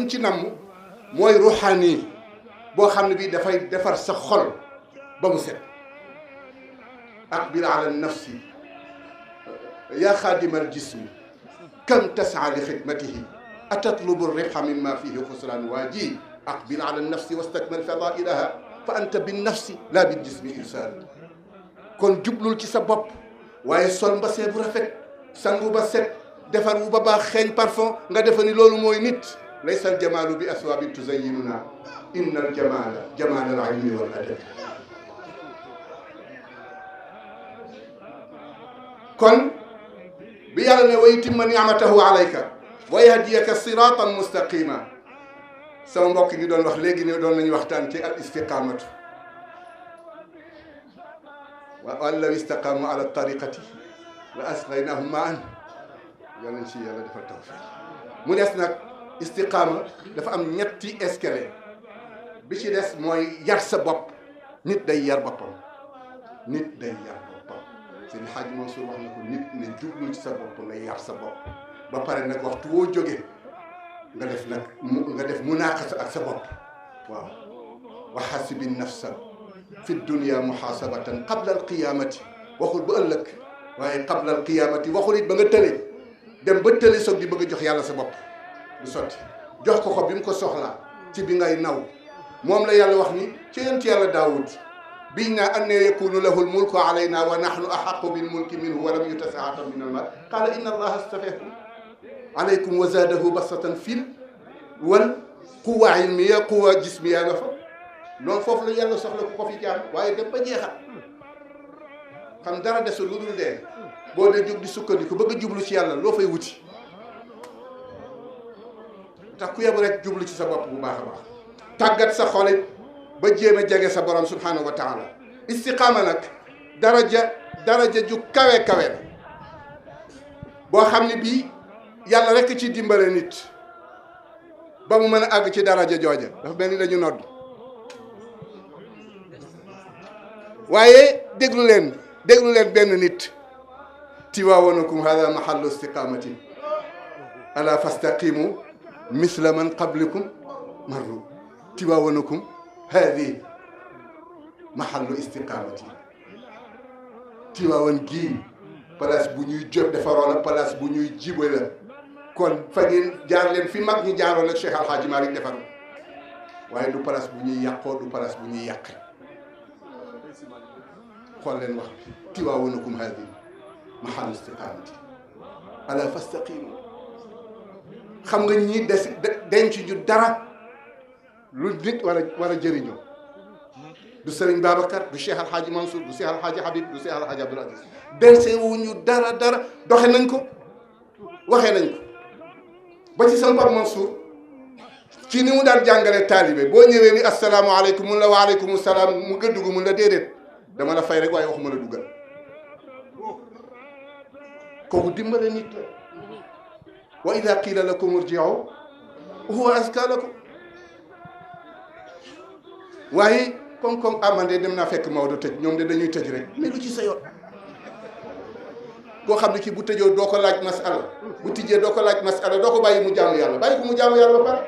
liñ ci namm mooy ruuxaani boo xam ne bii dafay defar sa xol ba mu set. aqbil ala nafsi yaa xaadima al jismi kam tasaa li xidmatihi atatlubu ribha mimma fihi xusran waaji aqbil ala nafsi wastakmil fadailaha fa anta bin nafsi laa bil jismi insaan. kon jublul ci sa bopp waaye sol mbasee bu rafet sangu ba set defar wu ba baax xeeñ parfum nga defa ni loolu mooy nit. laysa al jamaalu bi aswaabin tuzayyinuna inna al jamaala jamaal al ilmi wal adab. kon bi yàlla ne wa yutimma ni'matahu alayka wa yahdiyaka siratan mustaqima sama mbokk gi doon wax léegi ne doon nañu waxtaan ci al istiqamatu wa an law istaqamu ala tariqati la asqaynahum ma'an yàlla nañ ci yàlla dafa tawfiq. mu des nag istiqaama dafa am ñetti escalier bi ci des mooy yar sa bopp. nit day yar boppam nit day yar boppam seen xaaj Mansour wax na ko nit ne jublu ci sa bopp nga yar sa bopp ba pare nag waxtu woo jógee nga def nag nga def munaqasa ak sa bopp. waaw wa xasibi nafsa fi dunia muxaasabatan qabla alqiyamati waxul ba ëllëg waaye qabla alqiyamati waxul it ba nga tële dem ba tële soog di bëgg a jox yàlla sa bopp du sotti. jox ko ko bi mu ko soxlaa ci bi ngay naw moom la yàlla wax ni ci yonent yàlla Daawud biñ naa annaa yakunu lahu lmulku alayna wa nahnu ahaqu bilmulki minhu wa lam yuta saatan min almal qaala inna allaha astafahu alaykum wa zaadahu basatan fil wal quwa ilmiya quwa jismiya nga fa loolu foofu la yàlla soxla ku ko fi jaar waaye dem ba jeexal xam dara desul lu dul dee boo dee jóg di sukkandiku bëgg a jublu ci yàlla loo fay wuti tax ku yebu rek jublu ci sa bopp bu baax a baax tàggat sa xolit ba jéem a jege sa borom subhanahu wa taala. istiqaama nag daraja ju kawe kawe la boo xam ne bii yàlla rek ci dimbale nit ba mu mën a àgg ci daraja jooja dafa mel ni dañu nodd. waaye déglu leen benn nit tiwaawanakum hada mahallu istiqamatin ala fastaqimu misla man qablikum marru tiwaawanakum hadi mahallu istiqamati. tiwaawan gii place bu ñuy jot defaroon la place bu ñuy jibe la kon fa ngeen jaar leen fi mag ñi jaaroon ak Cheikh Alhaji Malick defar waaye du place bu ñuy yàqoo du place bu ñuy yàq. xool leen wax tiwaawanakum hadi mahallu istiqamati ala fastaqimu. xam nga ñi des denc ju dara lu nit war a jëriñoo du Serigne Babacar du Cheikh Alhaji Mansour du Cheikh Alhaji Habib du Cheikh Alhaji Abdoul Aziz dense wuñu dara doxe nañ ko waxee nañ ko ba ci sama Pape Mansour ci ni mu daan jàngale taalibe boo ñëwee ni asalaamaaleykum mun la waaleykum salaam mu nga dugg mun la déedéet dama la fay rek waaye waxuma la duggal kooku dimbale nit la. wa ida qiila lakum irji'u huwa azka lakum. waaye comme amande dem naa fekk Maodo tëj ñoom de dañuy tëj rek mais lu ci sa yoon koo xam ne kii bu tëjoo doo ko laaj masala bu tijjee doo ko laaj masala doo ko bàyyi mu jaamu yàlla bàyyi ko mu jaamu yàlla ba pare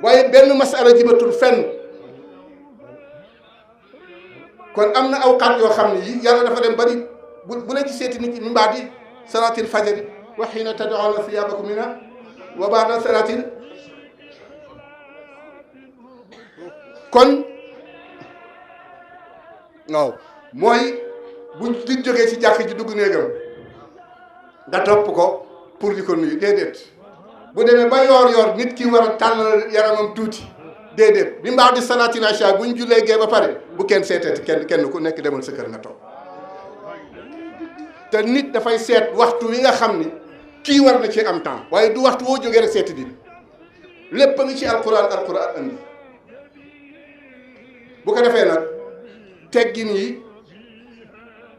waaye benn masala jibatul fenn. kon am na awqaat yoo xam ne yi yàlla dafa dem bari bu la ci seeti nit ñi min baadi salaatil fajri wa hiina tad'uuna thiyaabakum mina wa ba'da salaatil. kon waaw mooy buñ di jógee ci jàkk ji dugg néegam nga topp ko pour di ko nuyu déedéet bu demee ba yoor nit ki war a tàllal yaramam tuuti déedéet bi mbaax di salaatil isha buñ jullee gee ba pare bu kenn seeteeti kenn ku nekk demal sa kër nga toog. te nit dafay seet waxtu wi nga xam ni kii war na ci am temps waaye du waxtu woo jógee rek seeti di lépp a ngi ci alquran andi. bu ko defee nag teggin yi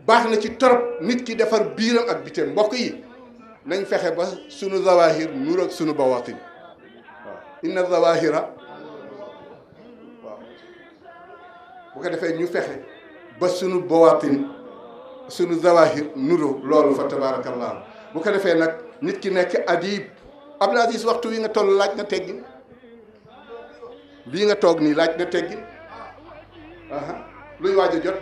baax na ci torop nit ki defar biiram ak bitam mbokk yi nañ fexe ba sunu zawahir nuur ak sunu bawatin waaw inna zawahira waaw bu ko defee ñu fexe ba sunu bawatin sunu zawahir nuru loolu fa tabarakallah bu ko defee nag nit ki nekk adib Abdul Aziz waxtu wi nga toll laaj na teggin bii nga toog nii laaj na teggin luy waaj a jot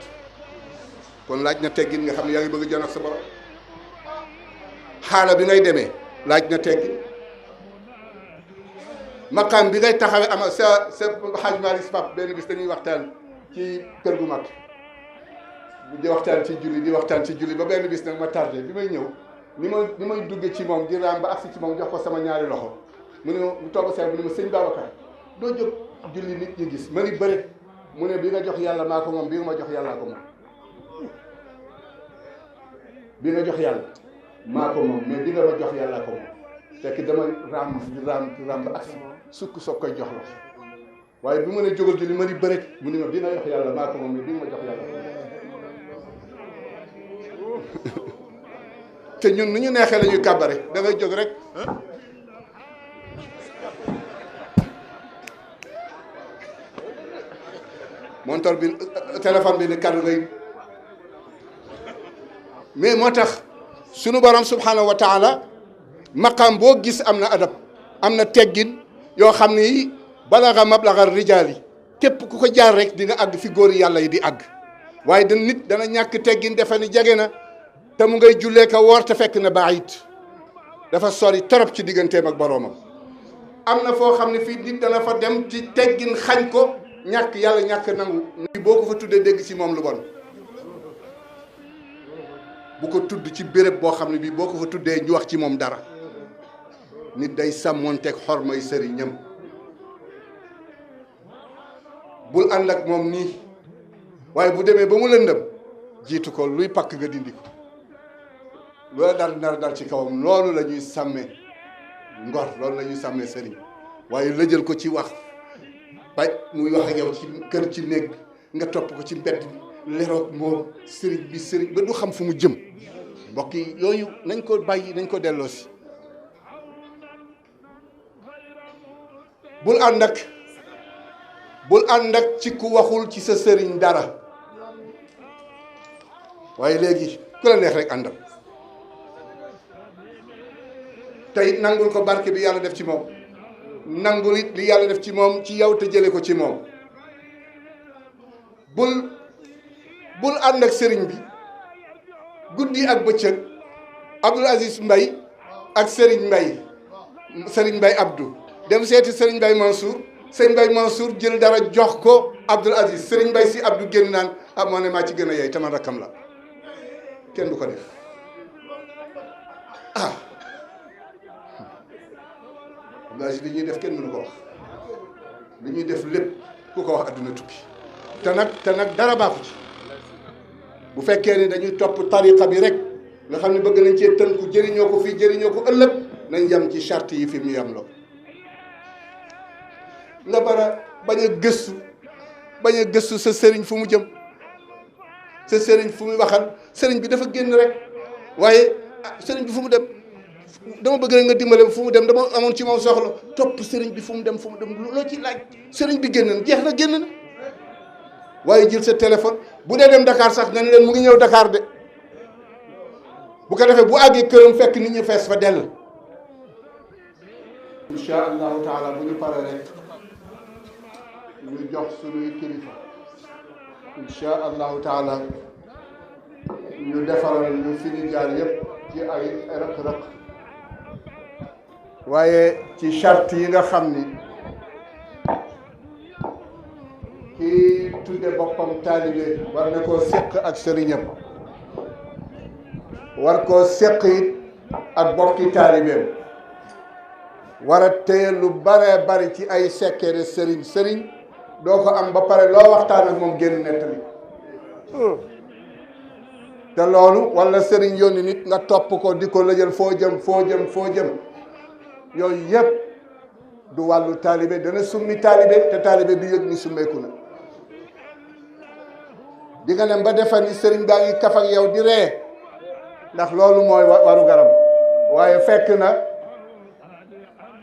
kon laaj na teggin nga xam ne yaa ngi bëgg a jonoog sa borom xaala bi ngay demee laaj na teggin maqaam bi ngay taxawee ama sa xaaj Maalik Pap benn bis dañuy waxtaan ci kër gu mag di waxtaan ci julli ba benn bis nag ma tardé bi may ñëw ni may dugge ci moom di raam ba agsi ci moom jox ko sama ñaari loxo mu ne mu toog seet mu ne ma sëñ Babacar doo jóg julli nit ñi gis ma ni bëri mu ne bi nga jox yàlla maa ko moom bi nga ma jox yàllaa ko moom bi nga jox yàlla maa ko moom mais bi nga ma jox yàllaa ko moom fekk dama raam ba agsi sukk soog koy jox la waaye bi mu ne jógal julli ma ni bëri mu ne ma bi nga jox yàlla maa ko moom mais bi nga ma jox yàlla ko moom te ñun nu ñu neexee la ñuy kàbbare da ngay jóg rek montor bi téléphone bi ni kaddu ngay mais moo tax sunu borom subhanahu wa taala maqaam boo gis am na adab am na teggin yoo xam ni balaga mablaga rijaal yi képp ku ko jaar rek di nga àgg fi góor yàlla yi di àgg waaye da nit dana ñàkk teggin defe ni jege na te mu ngay jullee ka woor te fekk na baayit dafa sori torop ci digganteem ak boroomam am na foo xam ne fii nit dana fa dem ci teggin xañ ko ñàkk yàlla ñàkk nangu boo ko fa tuddee dégg ci moom lu bon bu ko tudd ci béréb boo xam ne bii boo ko fa tuddee ñu wax ci moom dara nit day sàmmoonteeg xormay sëriñam bul ànd ak moom nii waaye bu demee ba mu lëndëm jiitu ko luy pakk nga dindi ko loola dal ci kawam loolu la ñuy sàmmee ngor loolu la ñuy sàmmee sëriñ waaye lëjal ko ci wax ba muy wax ak yow ci kër ci néeg bi nga topp ko ci mbedd bi leroog moom sëriñ ba du xam fu mu jëm mbokk yi yooyu nañ ko bàyyi nañ ko delloosi bul ànd ak ci ku waxul ci sa sëriñ dara waaye léegi ku la neex rek àndal tey nangul ko barke bi yàlla def ci moom nangul it li yàlla def ci moom ci yow te jële ko ci moom bul ànd ak sëriñ bi guddi ak bëccëg Abdul Aziz Mbaye ak sëriñ Mbaye Abdou dem seeti sëriñ Mbaye Mansour sëriñ Mbaye Mansour jël dara jox ko Abdul Aziz sëriñ Mbaye si Abdou génn naan moo ne maa ci gën a yey taman rakkam la kenn du ko def Abdul Aziz li ñuy def kenn mënu ko wax li ñuy def lépp ku ko wax adduna tukki te nag dara baaxu ci bu fekkee ni dañuy topp tariqa bi rek nga xam ne bëgg nañ cee tënku jëriñoo ko fii jëriñoo ko ëllëg nañ yem ci charte yi fi mu yem loo nga bara bañ a gëstu sa sëriñ fu mu jëm sa sëriñ fu muy waxal sëriñ bi dafa génn rek waaye sëriñ bi fu mu dem dama bëgg rek nga dimbale fu mu dem dama amoon ci moom soxla topp sëriñ bi fu mu dem loo ci laaj sëriñ bi génn na jeex na génn na waaye jël sa téléphone bu dee dem Dakar sax nga ne leen mu ngi ñëw Dakar de bu ko defee bu àggee këram fekk nit ñi fees fa dell insha allahu taala bu ñu paree rek ñu jox suñuy kilifa insha allahu taala ñu defaral ñu fi ñu jaar yépp ci ay rëq-rëq waaye ci charte yi nga xam ni kii tudde boppam taalibe war na koo séq ak sëriñam war koo séq it ak bokki taalibeem war a téye lu bare bari ci ay sekkere sëriñ doo ko am ba pare loo waxtaan ak moom génn nettali te loolu wala sëriñ yónni nit nga topp ko di ko lëjal foo jëm yooyu yëpp du wàllu taalibe dana summi taalibe te taalibe bi yëg ni summeeku na di nga dem ba defa ni sëriñ baa ngi kaf ak yow di ree ndax loolu mooy waru garam waaye fekk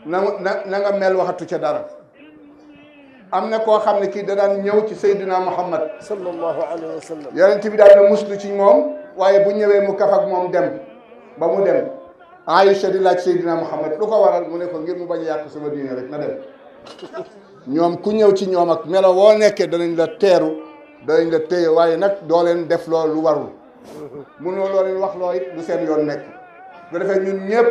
na nga mel waxatu ca dara am na koo xam ne kii da daan ñëw ci Seydina Muhammad sallallahu alayhi wa sallam yonent bi daan na muslu ci moom waaye bu ñëwee mu kaf ak moom dem ba mu dem Aïcha di laaj Seydina Muhammad lu ko waral mu ne ko ngir mu bañ a yàq sama diine rek na dem. ñoom ku ñëw ci ñoom ak melo woo nekkee danañ la teeru danañ la téye waaye nag doo leen def loolu lu warul mënoo loo leen wax loo it lu seen yoon nekk bu defee ñun ñëpp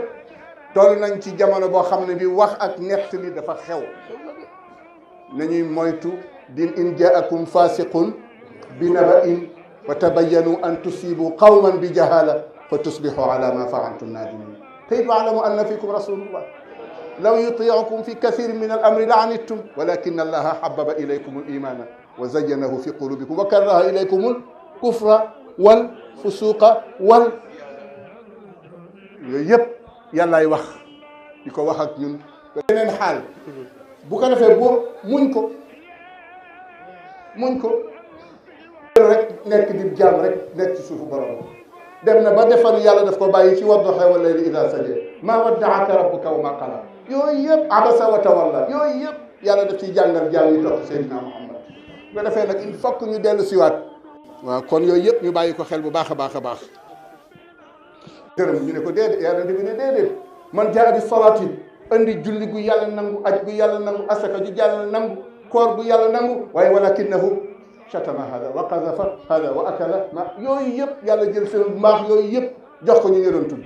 toll nañ ci jamono boo xam ne bi wax ak nettali dafa xew nañuy moytu din in jaakum fasiqun bi naba'in fa tabayyanu an tusibu qawman bi jahala fa tusbihu ala ma fa'altum nadimin te it wa'lamu anna fikum rasulullah law yuti'ukum fi kathirin min al-amri la'anittum walakin allaha habbaba ilaykum al-imana wa zayyanahu fi qulubikum wa karraha ilaykum al-kufra wal fusuqa wal yooyu yëpp yàllaay wax di ko wax ak ñun beneen xaal bu ko defee boo muñ ko rek nekk di jaam rek nekk ci suufu borom dem na ba defal yàlla daf ko bàyyi ci wadduha wal layli idha saja ma waddaaka rabbuka wa ma qala yooyu yëpp abasa wa tawalla yooyu yëpp yàlla daf ciy jàngal jaam yi topp Seydina Muhammad bu ko defee nag il faut que ñu dellu siwaat waaw kon yooyu yëpp ñu bàyyi ko xel bu baax a baax a baax gërëm ñu ne ko déedéet yàlla bi ne déedéet man jaa bi salaati andi julli gu yàlla nangu aj gu yàlla nangu asaka ju yàlla nangu koor gu yàlla nangu waaye walakinahu shatama hada wa qazafa hada wa akala ma yooyu yëpp yàlla jël seen mbaax yooyu yëpp jox ko ñu ngi doon tudd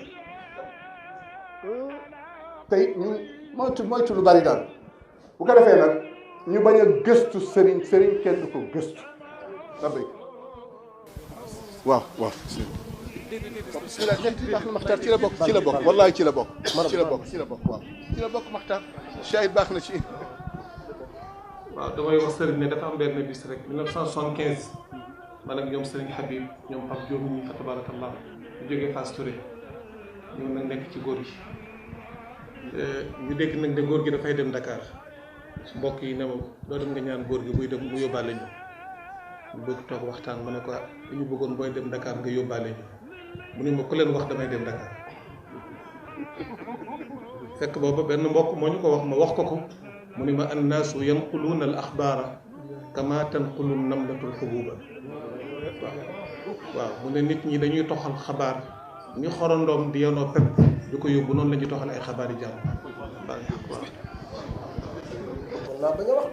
tey ñu moytu lu bari daal bu ko defee nag ñu bañ a gëstu sëriñ kenn du ko gëstu rabbi waaw bismillah baax na Maxtaar ci la bokk wallahi ci la bokk waaw ci la bokk Maxtaar shahid baax na ci waaw damay wax sëriñ ne dafa am benn bis rek 1975 man ak ñoom sëriñ Habib ñoom Pape Diop ñi fa tabarakallah ñu jógee Fass Touré ñëw nag nekk ci góor gi ñu dégg nag ne góor gi dafay dem Dakar mbokk yi ne ma doo dem nga ñaan góor gi buy dem mu yóbbaale ñu ñu bëgg toog waxtaan ma ne ko li ñu bëggoon booy dem Dakar nga yóbbaale ñu mu ne ma ku leen wax damay dem Dakar fekk booba benn mbokk moo ñu ko wax ma wax ko mu ne ma annaasu yanquluuna al axbaara kama tanqulu namlatul xubuuba waaw mu ne nit ñi dañuy toxal xabaar ni xorondoom di yenoo pepp di ko yóbbu noonu la ñuy toxal ay xabaar yi jàmm waaw bañ a wax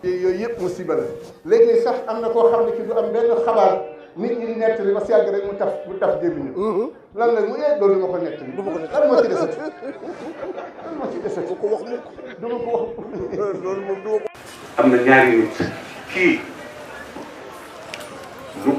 de yooyu yëpp musiba la léegi sax am na koo xam ne ki du am benn xabaar nit ñi di nettali ba si yàgg rek mu taf gémmiñu lan la mu loolu ma ko nettali lan moo ci desati lan moo ci desati du ma ko wax loolu moom du ma ko am na ñaari nit kii lu